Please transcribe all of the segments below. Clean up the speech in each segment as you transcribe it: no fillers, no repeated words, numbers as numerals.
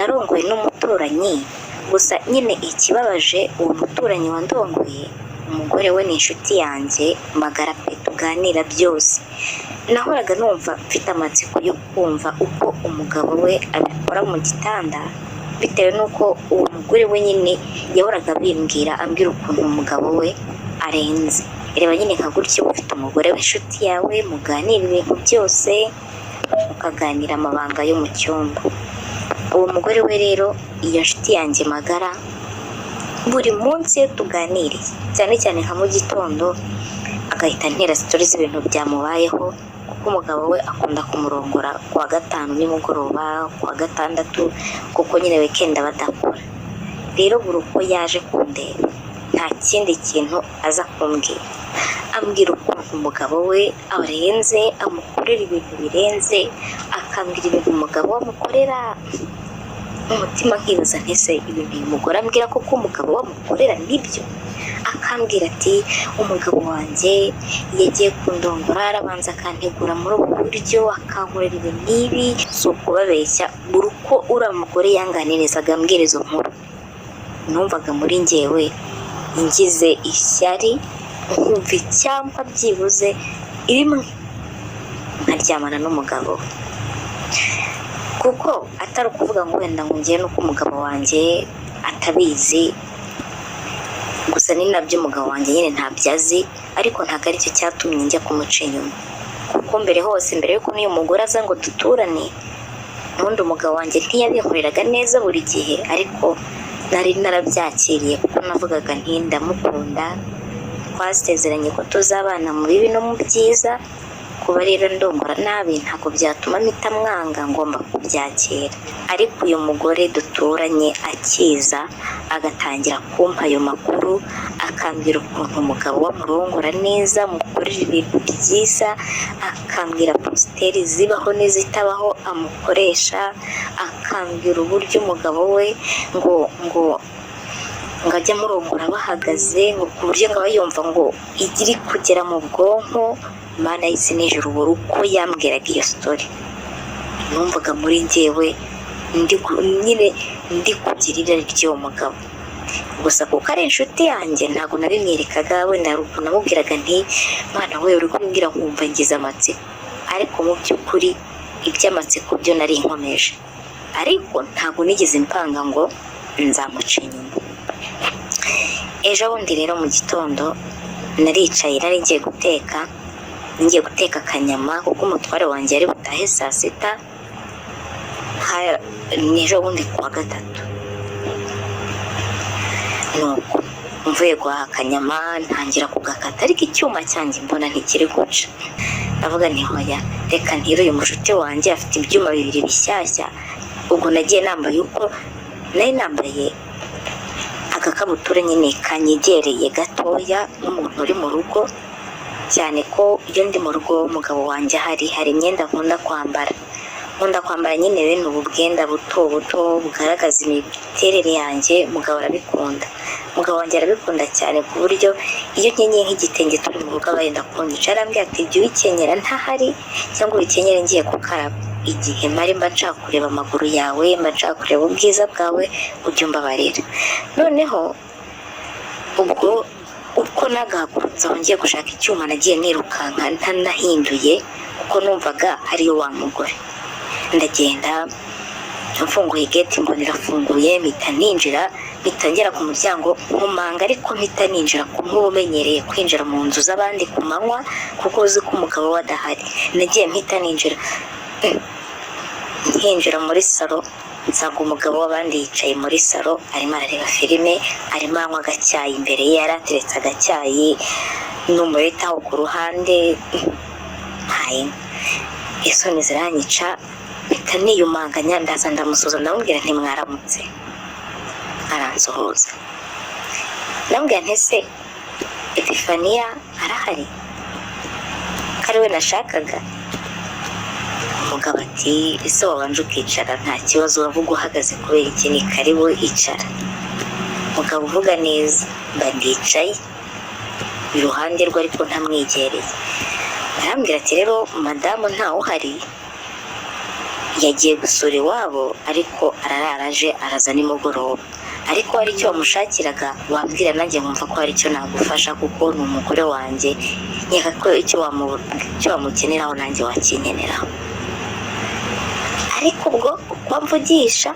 Narongowe n'umuturanyi. Gusa nyine ikibabaje, uwo muturanyi wandongoye, umugore we ni inshuti yanjye magara pe, tuganira byose. Nahoraga numva mfite amatsiko yo kumva uko umugabo we abikora mu gitanda, bitewe n'uko uwo mugore we nyine yahoraga abimbwira, ambwira ukuntu umugabo we arenze. Reba nyine nka gutyo, ufite umugore w'inshuti yawe, muganira ibintu byose, mukaganira amabanga yo mu cyumba. Uwo mugore we rero, iyo nshuti yanjye magara, buri munsi iyo tuganiriye, cyane cyane nka mu gitondo, agahita antera story z'ibintu byamubayeho, kuko umugabo we akunda kumurongora kuwa gatanu nimugoroba, kuwa gatandatu, kuko nyine weekend badakora. Rero buri uko yaje kundeba, nta kindi kintu aza kumbwira, ambwira ukuntu umugabo we arenze, amukorera ibintu birenze, akambwira ibintu umugabo we amukorera. Umutima nkibaza nti: "Ese ibintu uyu mugore ambwira koko umugabo we amukorera nibyo?" Akambwira ati: "Umugabo wanjye iyo agiye kundongora arabanza akantegura muri ubu buryo, akankorera ibi n'ibi." Si ukubabeshya, buri uko uriya mugore yanganirizaga ambwira izo nkuru, numvaga muri njyewe ngize ishyari, nkumva icyampa byibuze rimwe nkaryamana n'umugabo we, kuko atari ukuvuga ngo wenda ngo ngewe nuko umugabo wanjye atabizi. Gusa ni nabyo, umugabo wanjye nyine ntabyo azi, ariko ntabwo aricyo cyatumye njya kumuca inyuma, kuko mbere hose, mbere yuko n'uyu mugore aza ngo duturane, ubundi umugabo wanjye ntiyabinkoreraga neza buri gihe, ariko nari narabyakiriye, kuko navugaga nti: "Ndamukunda, twasezeranye ko tuzabana mu bibi no mu byiza. Kuba rero ndongora nabi ntabwo byatuma mpita mwanga, ngomba kubyakira." Ariko uyu mugore duturanye akiza agatangira kumpa ayo makuru, akambwira ukuntu umugabo we amurongora neza, amukorera ibintu byiza, akambwira posture zibaho n'izitabaho amukoresha, akambwira uburyo umugabo we ngo ajye amurongora bahagaze, ngo ku buryo ngo aba yumva ngo igi iri kugera mu bwonko. Mana y'isi n'ijuru, buri uko yambwiraga iyo story, numvaga muri njyewe nyine ndi kugira irari ry'uwo mugabo. Gusa kuko ari inshuti yanjye, ntabwo nabimwerekaga. Wenda hari ukuntu namubwiraga nti: "Mwana we, uri kumbwira nkumva ngize amatsiko." Ariko mu by'ukuri iby'amatsiko byo nari nkomeje, ariko ntabwo nigeze mpanga ngo nzamuca inyuma. Ejo bundi rero mu gitondo naricaye, nari ngiye guteka akanyama, kuko umutware wanjye yari butahe saa sita. Ni ejo bundi kuwa gatatu. Nuko mvuye guhaha akanyama, ntangira kugakata, ariko icyuma cyanjye mbona ntikiri guca. Ndavuga nti: "Hoya, reka ntire uyu mushuti wanjye, afite ibyuma bibiri bishyashya." Ubwo nagiye nambaye uko nari nambaye, agakabutura nyine kanyegereye gatoya nk'umuntu uri mu rugo, cyane ko iyo ndi mu rugo umugabo wanjye ahari, hari imyenda nkunda kwambara. Nkunda kwambara nyine bene ubu bwenda buto buto bugaragaza imiterere yanjye. Umugabo arabikunda, umugabo wanjye arabikunda cyane, ku buryo iyo nkenyeye nk'igitenge turi mu rugo aba yenda kunyica. Arambwira ati: "Jya ubikenyera ntahari cyangwa ubikenyere ngiye gukaraba. Igihe mpari mba nshaka kureba amaguru yawe, mba nshaka kureba ubwiza bwawe, ujye umbabarira." Noneho ubwo uko nagahagurutse aho ngiye gushaka icyuma, nagiye nirukanka ntanahinduye, kuko numvaga hariyo wa mugore. Ndagenda, mfunguye gate mbona irafunguye, mpita ninjira, mpita ngera ku muryango nkomanga, ariko mpita ninjira kumwe uba umenyereye kwinjira mu nzu z'abandi ku manywa, kuko uzi ko umugabo we adahari. Nagiye mpita ninjira. Nkinjira muri salo, nsanga umugabo w'abandi yicaye muri salo, arimo arareba filime, arimo aranywa agacyayi. Imbere ye yari ateretse agacyayi n'umureti aho ku ruhande. Ntayinywa. Isoni ziranyica, mpita niyumanganya, ndaza ndamusuhuza, ndamubwira nti: "Mwaramutse." Aransuhuza. Ndamubwira nti: "Ese Epifaniya arahari, ko ari we nashakaga?" Umugabo ati: "Ese wabanje ukicara? Nta kibazo, uravuga uhagaze kubera iki? Ni karibu, icara." Umugabo uvuga neza. Mba ndicaye iruhande rwe ariko ntamwegereye. Arambwira ati: "Rero madamu ntawe uhari." Yagiye gusura iwabo, ariko ararara aje, araza nimugoroba. Ariko hari icyo wamushakiraga wambwira, nanjye nkumva ko hari icyo nagufasha, kuko ni umugore wanjye. Nkeka ko icyo wamukeneraho nanjye wakinkeneraho. Ariko ubwo uko amvugisha,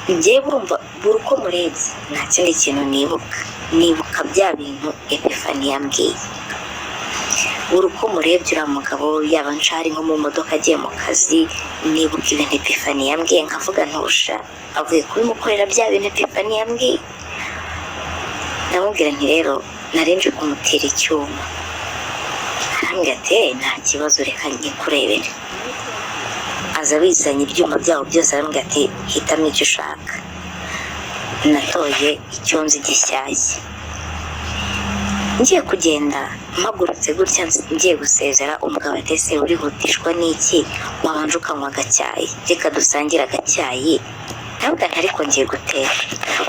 njyewe urumva buri uko murebye nta kindi kintu nibuka, nibuka bya bintu Epifani yambwiye. Buri uko murebye uriya mugabo, yaba nshari nko mu modoka agiye mu kazi, nibuka ibintu Epifani yambwiye, nkavuga ntusha avuye kubimukorera, bya bintu Epifani yambwiye. Ndamubwira nti: "Rero narenje kumutera icyuma." Arambwira ati: "Eh, nta kibazo, reka nyikurebere." Aza bizanye ibyuma byabo byose, arambwira ati: "Hitamo icyo ushaka." Natoye icyo nzi gishyashya. Ngiye kugenda, mpagurutse gutya ngiye gusezera umugabo, ati: "Ese urihutishwa n'iki? Wabanje ukanywa agacyayi, reka dusangire agacyayi." Ntabwo, ariko ngiye guteka.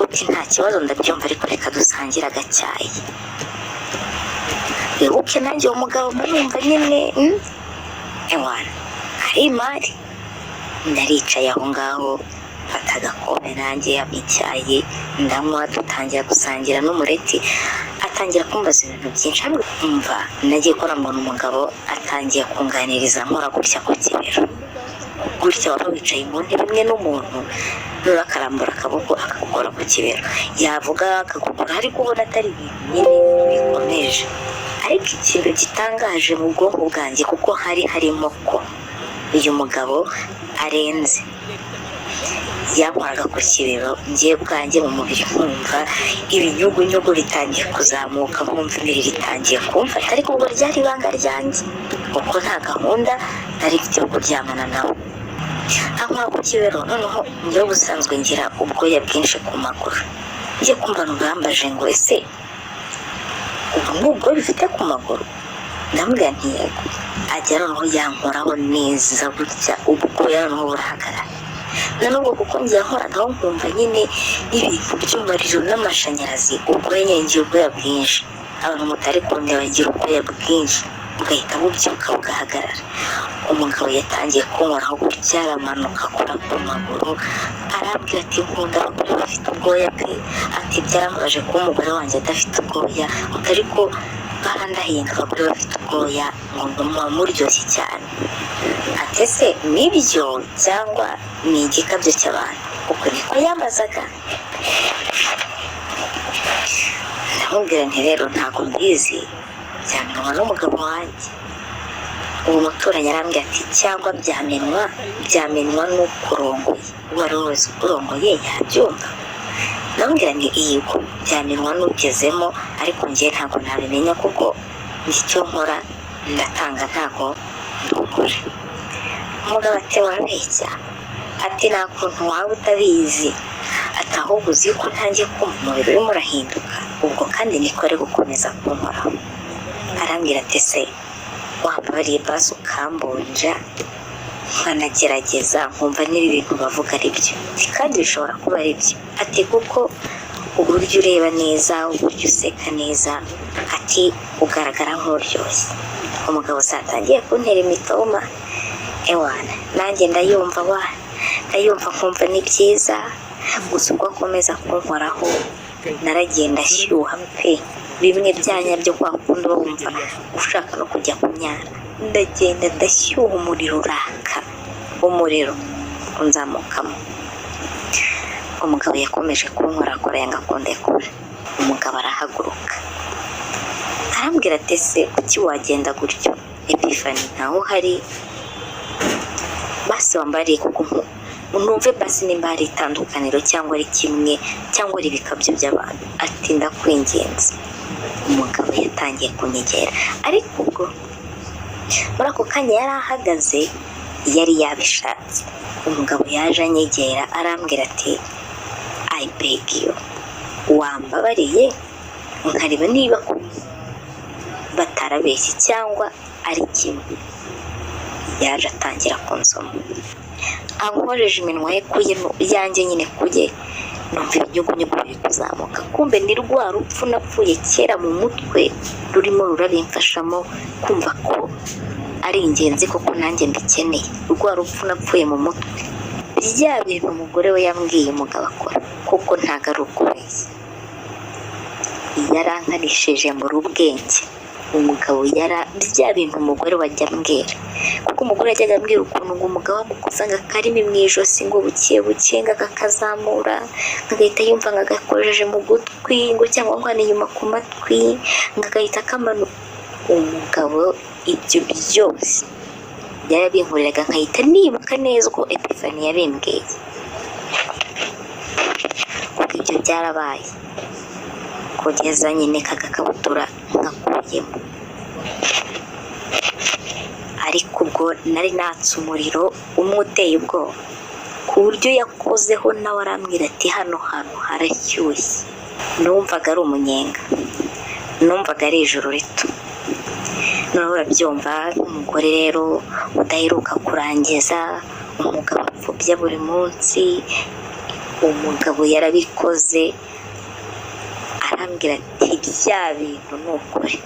Uti: "Nta kibazo, ndabyumva, ariko reka dusangire agacyayi." Wibuke nanjye uwo mugabo murumva nyine, Ewana ari imari. Naricaye aho ngaho, mfata agakombe nanjye icyayi ndanywa, dutangira gusangira n'umureti. Atangira kumbaza ibintu byinshi. Umva, nagiye kubona mbona umugabo atangiye kunganiriza, nkora gutya ku kibero gutya. Waba wicaye mu ntebe imwe n'umuntu, noneho akarambura akaboko akagukora ku kibero, yavuga akagukora, ariko ubona atari ibintu nyine bikomeje. Ariko ikintu gitangaje mu bwonko bwanjye, kuko hari harimo ko uyu mugabo arenze, yankoraga ku kibero, ngiye bwanjye mu mubiri nkumva ibinyugunyugu bitangiye kuzamuka, nkumva imiriro itangiye kumfata. Ariko ubwo ryari ibanga ryanjye, kuko nta gahunda nari mfite yo kuryamana nawe. Ankora ku kibero, noneho njyewe ubusanzwe ngira ubwoya bwinshi ku maguru. Ngiye kumva numva ngo: "Ese ubu ni ubwoya ufite ku maguru?" Ndamubwira nti: "Yego." Ajya noneho yankoraho neza gutya, ubwoya noneho burahagarara. Na nubwo kuko njye yankoragaho nkumva nyine n'ibintu by'umuriro n'amashanyarazi. Ubwoya nyine, ngira ubwoya bwinshi. Abantu mutari kundeba bagira ubwoya bwinshi, bugahita bubyuka bugahagarara. Umugabo yatangiye kunkoraho gutya, aramanuka akora ku maguru, arambwira ati: "Nkunda abagore bafite ubwoya pe." Ati: "Byarambabaje kuba umugore wanjye adafite ubwoya." Ati: "Ariko barandahiye ngo abagore bafite ubwoya ngo muba muryoshye cyane." Ati: "Ese nibyo cyangwa ni igikabyo cy'abantu?" Uko niko yambazaga. Ndamubwira nti: "Rero ntabwo mbizi, byamenywa n'umugabo wanjye." Uwo muturanyi arambwira ati: "Cyangwa byamenywa n'ukurongoye, uwo ari we wese ukurongoye yabyumva." Ndamubwira nti: "Yego, byamenywa n'ugezemo, ariko njye ntabwo nabimenya, kuko njye icyo nkora ndatanga, ntabwo ndugura." Umugabo ati: "Wabeshya." Ati: "Nta kuntu waba utabizi." Ati: "Ahubwo uzi ko ntangiye kumva umubiri urimo urahinduka." Ubwo kandi niko ari gukomeza kunkoraho. Arambwira ati: "Se wambabariye basi ukambonja, nkanagerageza nkumva niba ibintu bavuga ari byo?" Ati: "Kandi bishobora kuba ari byo." Ati: "Kuko uburyo ureba neza, uburyo useka neza," ati, "ugaragara nk'uryoshye." Umugabo zatangiye kuntera imitoma, ewana nanjye ndayumva wa, ndayumva nkumva ni byiza. Gusa ubwo akomeza kunkoraho, naragenda ashyuha pe, bimwe byanya byo kwa kundi uba wumva ushaka no kujya kunyara. Ndagenda ndashyuha, umuriro uraka, umuriro unzamukamo. Umugabo yakomeje kunkorakora, yanga kundekura. Umugabo arahaguruka, arambwira ati: "Ese kuki wagenda gutyo, Epifani ntawe uhari? Basi wambariye kuko numve basi nimba hari itandukaniro, cyangwa ari kimwe, cyangwa ari ibikabyo by'abantu." Ati: "Ndakwinginze." Umugabo yatangiye kunyegera, ariko ubwo muri ako kanya yari ahagaze, yari yabishatse. Umugabo yaje anyegera, arambwira ati: "I beg you, wambabariye nkareba niba batarabeshye cyangwa ari kimwe." Yaje atangira kunsoma, ankoreje iminwa ye kuye yanjye nyine kuye, numva ibinyugunyugu biri kuzamuka. Kumbe ni rwa rupfu napfuye kera mu mutwe rurimo rurabimfashamo kumva ko ari ingenzi koko nanjye mbikeneye. Rwa rupfu napfuye mu mutwe, bya bintu umugore we yambwiye umugabo akora, kuko ntabwo ari ukubeshya, yarankarishije muri ubwenge. Umugabo yara bya bintu umugore we ajya ambwira, kuko umugore yajyaga ambwira ukuntu ngo umugabo amukozaga akarimi mu ijosi ngo buke buke, ngo akakazamura, agahita yumva ngo agakojeje mu gutwi, ngo cyangwa ngo hano inyuma ku matwi, ngo agahita akamanuka. Umugabo ibyo byose yarabinkoreraga, nkahita nibuka neza uko Epifani yabimbwiye, kuko ibyo byarabaye kugeza nyine kagakabutura nkakuyemo. Ariko ubwo nari natse umuriro umwe uteye ubwoba, ku buryo yakozeho nawe arambwira ati: "Hano hantu harashyushye." Numvaga ari umunyenga, numvaga ari ijoro rito. Noneho urabyumva, nk'umugore rero udaheruka kurangiza, umugabo apfobya buri munsi. Umugabo yarabikoze, arambwira ati: "Bya bintu ni ukuri."